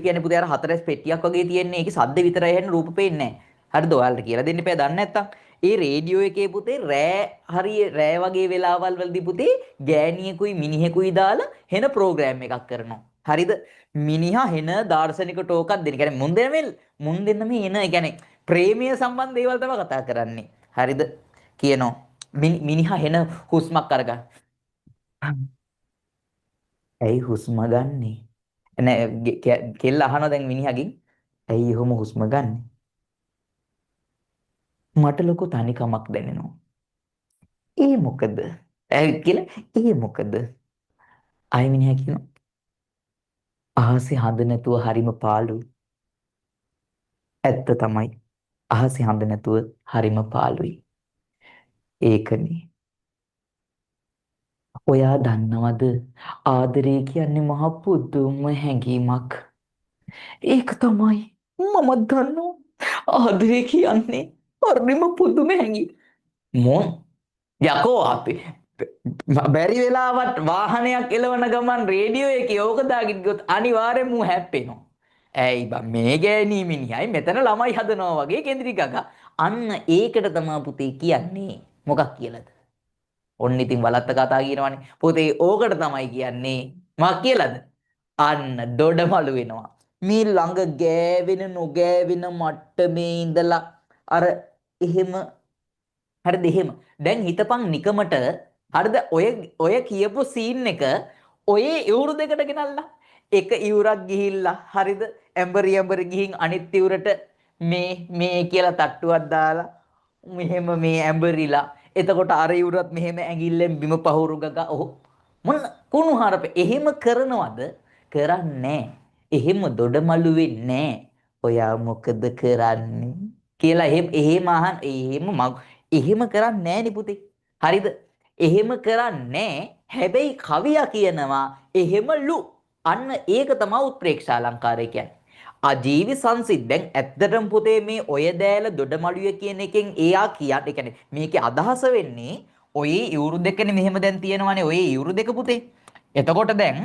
කියන්නේ පුතේ අර හතරැස් පෙට්ටියක් වගේ තියෙන්නේ. ඒකේ සද්ද විතරයි ඇහෙන්නේ, රූප පේන්නේ නැහැ. හරිද? ඔයාලට කියලා දෙන්න එපා දන්නේ නැත්තම්. ඒ රේඩියෝ එකේ පුතේ රෑ, හරිය රෑ වගේ වෙලාවල් වලදී පුතේ ගෑණියෙකුයි මිනිහෙකුයි දාලා හෙන ප්‍රෝග්‍රෑම් එකක් කරනවා. හරිද? මිනිහා හෙන දාර්ශනික ටෝකක් දෙන. කියන්නේ මුන් දෙන්න මේ මුන් දෙන්න මේ එන, ඒ කියන්නේ ප්‍රේමය සම්බන්ධ දේවල් තමයි කතා කරන්නේ. හරිද? කියනවා. මිනිහා හෙන හුස්මක් අරගන්න. ඇයි හුස්ම ගන්නෙ? නෑ, කෙල්ල අහනවා දැන් මිනිහගෙන්, ඇයි ඔහොම හුස්ම ගන්නෙ? මට ලොකු තනිකමක් දැනෙනවා. ඒ මොකද? ඇයි කියලා, ඒ මොකද? ආයි මිනිහා කියනවා, අහසේ හඳ නැතුව හරිම පාළුයි. ඇත්ත තමයි. අහසේ හඳ නැතුව හරිම පාළුයි. ඒකනේ. ඔයා දන්නවද, ආදරේ කියන්නේ මහ පුදුම හැඟීමක්. ඒක තමයි. මමත් දන්නවා. ආදරේ කියන්නේ හරිම පුදුම හැඟීම. මොන් යකෝ, අපි බැරි වෙලාවත් වාහනයක් එලවන ගමන් රේඩියෝ එකේ ඕක දාගෙන ගියොත් අනිවාර්යෙන්ම මූ හැප්පෙනවා. ඇයි බං, මේ ගෑණී මිනිහයි මෙතන ළමයි හදනවා වගේ කේන්ද්‍රී ගගා. අන්න ඒකට තමා පුතේ කියන්නේ මොකක් කියලාද? ඔන්න ඉතින් වලත්ත කතා කියනවනේ. පුතේ, ඕකට තමයි කියන්නේ මොකක් කියලාද? අන්න දොඩමලු වෙනවා. මේ ළඟ ගෑවෙන නොගෑවෙන මට්ටමේ ඉඳලා අර එහෙම, හරිද, එහෙම. දැන් හිතපන් නිකමට, හරිද, ඔය ඔය කියපු සීන් එක ඔය ඉවුරු දෙකට ගෙනල්ලා, එක ඉවුරක් ගිහිල්ලා, හරිද, ඇඹරි ඇඹරි ගිහින් අනිත් ඉවුරට මේ මේ කියලා තට්ටුවක් දාලා මෙහෙම මේ ඇඹරිලා, එතකොට අර ඉවුරත් මෙහෙම ඇඟිල්ලෙන් බිම පහුරු ගගා, ඔහො මොන කුණු හරප එහෙම කරනවද? කරන්නේ. එහෙම දොඩමලු වෙන්නේ. ඔයා මොකද කරන්නේ කියලා එහෙම එහෙම අහන් එහෙම එහෙම කරන්නේ නෑනේ පුතේ. හරිද? එහෙම කරන්නේ. හැබැයි කවියා කියනවා එහෙමලු. අන්න ඒක තමයි උත්ප්‍රේක්ෂා අලංකාරය කියන්නේ. අජීවි සංසිද්ධ. දැන් ඇත්තටම පුතේ මේ ඔය දෑල දොඩමළුය කියන එකෙන් එයා කියන්නේ, ඒ කියන්නේ මේකේ අදහස වෙන්නේ ඔය ඉවුරු දෙකනේ. මෙහෙම දැන් තියෙනවනේ ඔය ඉවුරු දෙක පුතේ. එතකොට දැන්